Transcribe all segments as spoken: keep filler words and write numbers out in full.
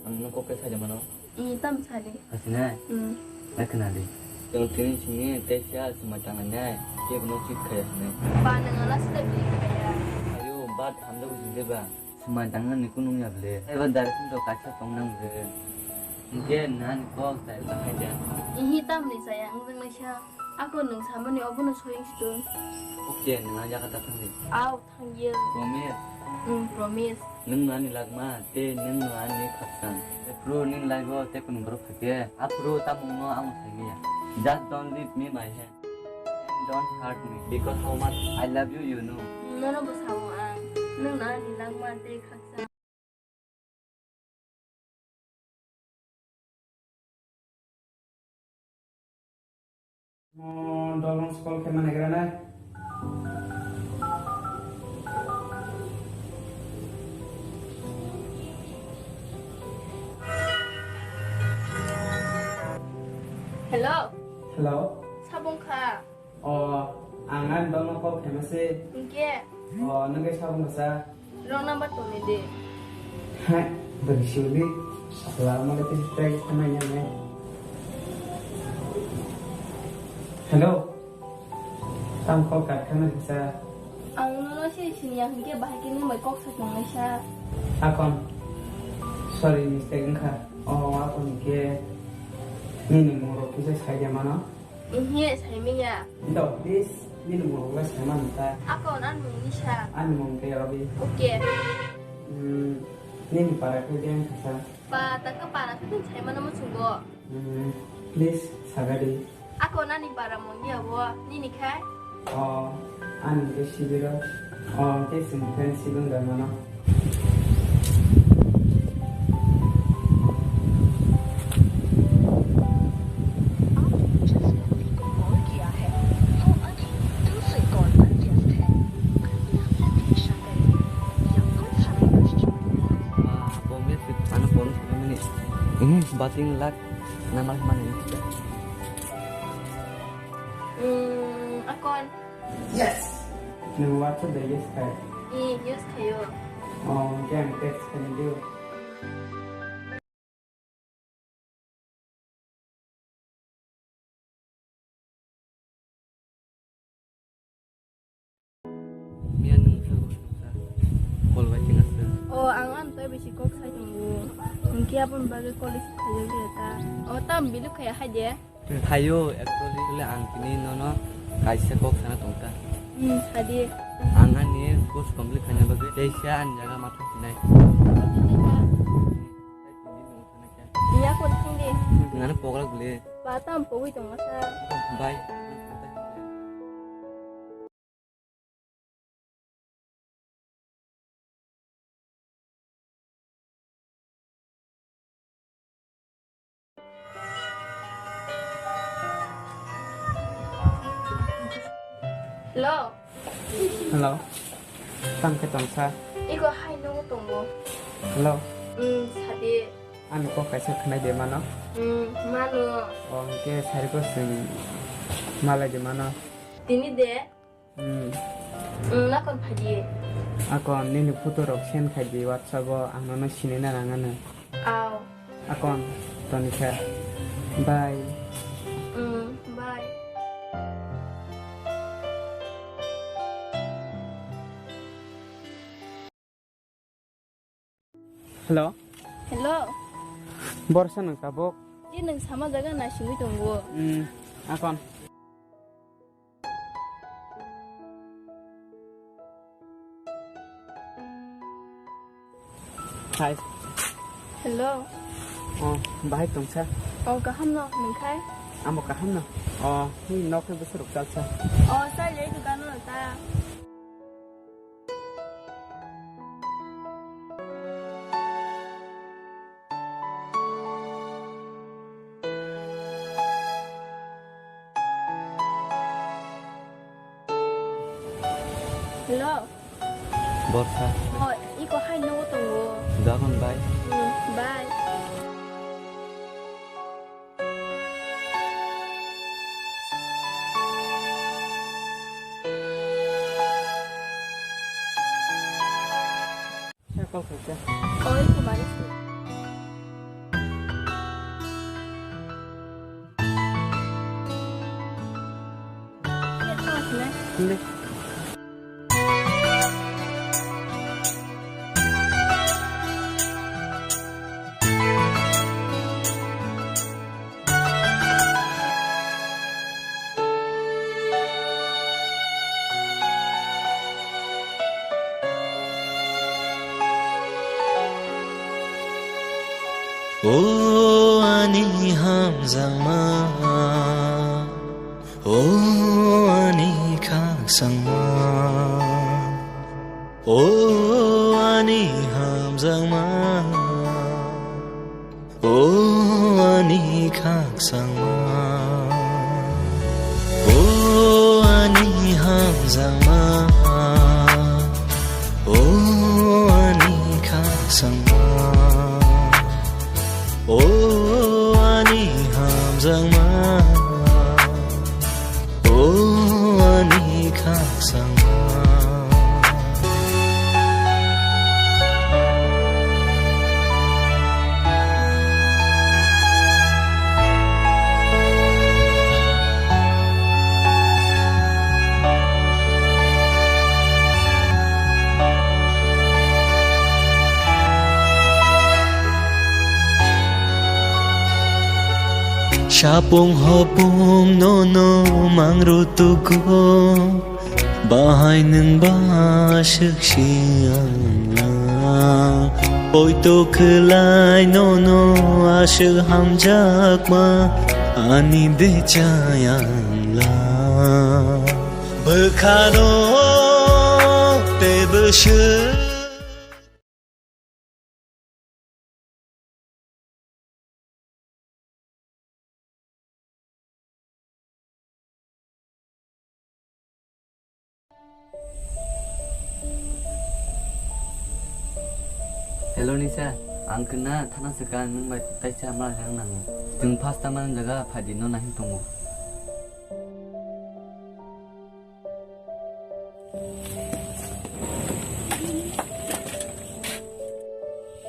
Ang nung kok khe saida mano. Ih, tam sadi. Hasinai? Hmm. Nai khna di. Chwng tini sini teisa swmai tangnai nai. Kebo no cheat khaya hinai. Ba, nwng ala step ni khaya. Ayo, ba, hamjak jinde ba. Swmai tangnani kunu wngya ble. Eba direction to kaisa tongnang ble. Hinkhe nani kok chaya ta khaida. Ihi, tamni chaya, wngjaknaisa. Ako nwng samani obono soyeng situng. Okay, nwng ang yakarta thangdi. Aw, thangya. Promise? Hmm, promise. Nwng no ani lagma, tei nwng no ani khakchang. Aphuru nini life o tei kunu borok phaikhe, aphuru tabukno ang saimanya. Just don't leave me my hand. And don't hurt me, because how much I love you, you know. Nono bo sao ang, nwng no ani lagma tei khakchang. Mo dolong scroll khe managra na. Hello. Hello. Sabung kha. O, ang ani dolong call khaima se. Hinkhe? O, nwng khe sabung kha sa. Wrong number tongni de. Hai, bwrwi suli. Apla mole tei tei khamai ya ne. Hello. Tam call kat khamai sa. Ang nono se sini ya hinkhe bahai khe nwng bai kok sa tongnai sa. Akon. Sorry, mistake wngkha. O, akon hinkhe nini mung rok kisa sai de mano. Ihi, saimanya. Dok, please, nini mung rok lai sai mano ta. Akon, ani mung ni sa. Ani mung khe Rabi. Okay. Hmm, nini para khe biyang kha sa. Ba, ta khe para khe tini sai mano muchungo. Hmm, please, saga di. Akon, ani para mung ya bo, nini khai? O, ani khe sibiro. O, khe chwng friendship wng da mano. आपने जिस व्यक्ति को कॉल किया है, वो अभी दूसरे कॉल पर व्यस्त है। कृपया प्रतीक्षा करें या कुछ समय पश्चात। Ba, bo message ano phone khaimani. Hmm, bating lak. Nama mana ni kita. Hmm, akon. Yes. Nwng WhatsApp bai use khai? I use khaio. Oh, hinkhe ang text khaini dio. Miya nwng sa call bai tengasa. O, ang ano tei bisi kok sai tongo. Hinkhe aboni bagwi call receive khaijak liya ta. O, tam bili khaya hai de. Thaio, actually, le ang tini nono kaisa kok sana tongta. Hmm, sadi. Ang ani course complete khaina bagwi teisa ani jaga matha sinai. Iya, kon sing di. Ngana pokra gule. Ba, tam pogwi tongasa. Bye. Hello. Hello. Tang khe tongsa. Iko hai nungo tongo. Hello. Hmm, sadi. Ani kok kaisa khnai de mano. Hmm, mano. O, hwnkhe sari ko chwng malai de mano. Tini de. Hmm. Hmm, nakon phaidi. Akon nini photo rok send khaidi WhatsApp o, ang nono sinina nangano. Aw. Akon, tonikha. Bye. Hmm, bye. Hello. Hello. Borsa nwng tabuk? Di nwng sama jaga naisingwi tongo. Hmm, akon. Hi. Hello. Oh, bahai tongsa? Oh, kaham no, nwng khai? Amo kaham no? Oh, hi nok ni bwswk rok chalsa? Oh, chali ai dukano ta. Hello. Borsa. Oh, iko hai nogo tongo. Gabon bai. Hmm, bye. Call khaikha. Oi, kumari. O ani hamjakma, o ani khakchangma, o ani hamjakma, o ani khakchangma, o ani hamjakma, o ani khakchangma. O ani hamjakma, o ani khakchangma. Sapung hopung nono mangru tugo, bahai nwng ba aswk si ang lang. Poito khwlai nono aswk hamjakma, ani bechai ang lang. Bwkhano tei bwswk. Hello Nisa, ang kena thana swkang nwng bai taisa ma yang nango. Chwng first time ang jaga phaidi no nahi tongo.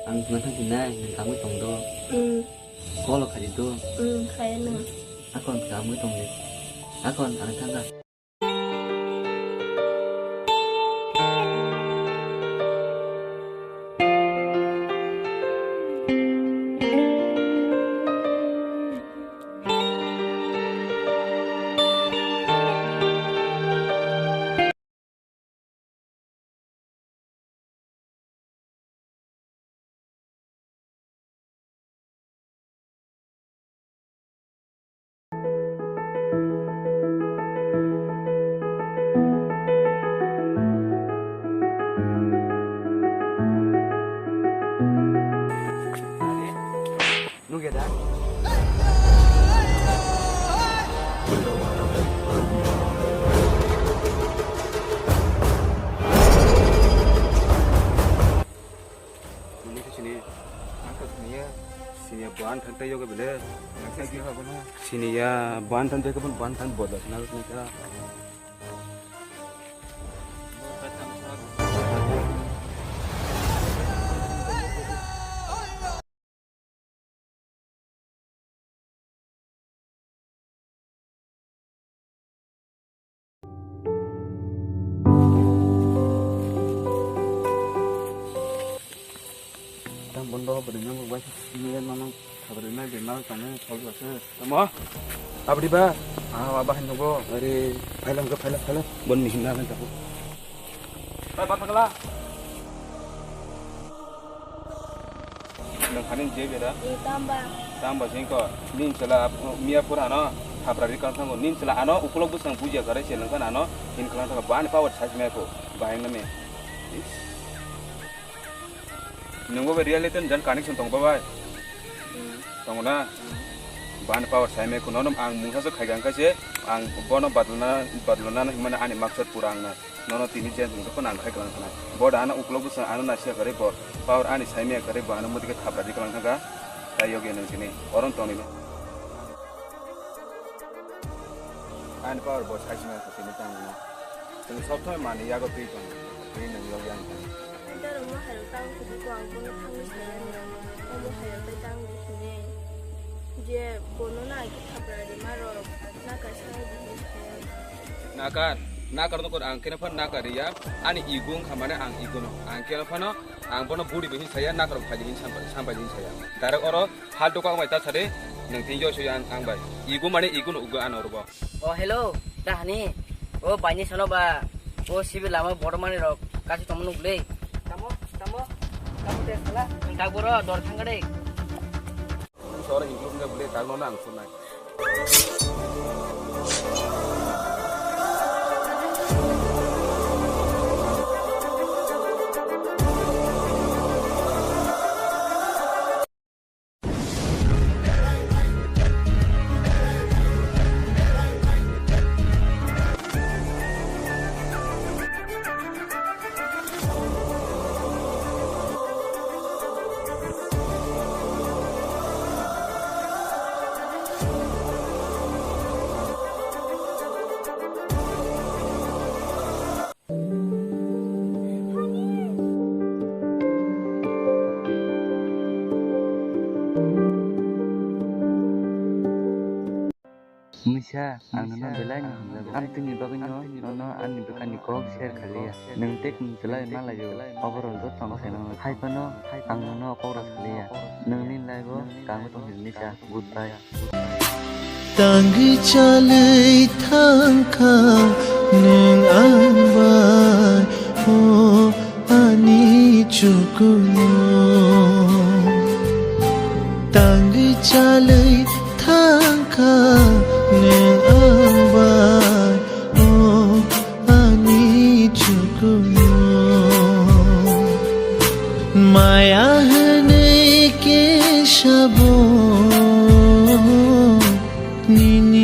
Ang kena thang kinai, ang tangwi tong do. Hmm. Call khaidi do. Hmm, khaya no. Akon tangwi tong de. Akon ang thang kha. Nugya da? Nini khe sini. Ang khe sini ya. Sini ya, buan than tei yoga bile. Ang khe sini ya, buan than tei khe buan than bodo sina ka. Tang bondo bwrwi nang bai sini mano khabrwi nai bemar tangwi khol bwswk. Tamo? Abdi ba? Ah, aba hin nungbo. Are, phailang khe, phailang, phailang. Bon mihin na nang tabu. Bai, bat pakala. Nang khaning je bera? Eh, tamba. Tamba jengko. Nin sela ap-, miya pura no. Habra ri kang thango. Nin sela ano ukulok bwsang buja kare se nang kan ano. Hin klang thango. Bani power size me ko. Bahai na me. Nungbo bai reality jan connection tong ba bai? Hmm. Tongo na? Hmm. Bani power sai me kuno nom ang mungsa se khaiga kha se ang bono badlona, badlona himani ani maksad pura ang na. Nono tini jen tong ko nang khai klang khana. Bo da ano ukulok bwsang ano nasia kare bo. Power ani sai me kare bo ano mudi khe thapra di klang thangka. Tai yogi nang tini. Oron tong ni. Ani power bo sai sima ko tini tang na. Tini sob thoi mani yago twi tong. Twi nang yogi ang. Ang ta rwngma hai rok tang khudu ko ang bono thangwi saya ni. Omo hai rok tai tang di sini. Je bono na ki thapra di ma rok na kaisa hai di hin saya. Nakar. Nakar no kor ang keno phano nakar ya. Ani ego wngkha mane ang ego no. Ang keno phano ang bono buri bo hin saya, nakar bo phai hin sampai, sampai hin saya. Direct oro hal to kok mai ta sari, nang tin joi so yang ang bai. Ego mane ego no ugo ano robo. O hello, da hani. O baini sano ba. O sibi lama bormani rok kasi tomo nuk le. Tamo, tamo, tamo te sala. Ang tak boro dor thang gade. Sora improve ngai bule tang no nang sunai. Misa, ang nono belai no hamjago. Amtwini bagwi no nono ani bwkhani kok share khaliya. Nwng tei kwmwchwlai malaio, oborok joto ang saino. Hai phano ang nono kok rw saliya. Nwng nini life o tangwi tong sidi Misa. Goodbye. Tangwi chalwi thangkha nwng ang bai, o ani chukunu. Tangwi chalwi thangkha nwng ang bai, o ani chukunu. Maya hwnwi khe sabo nini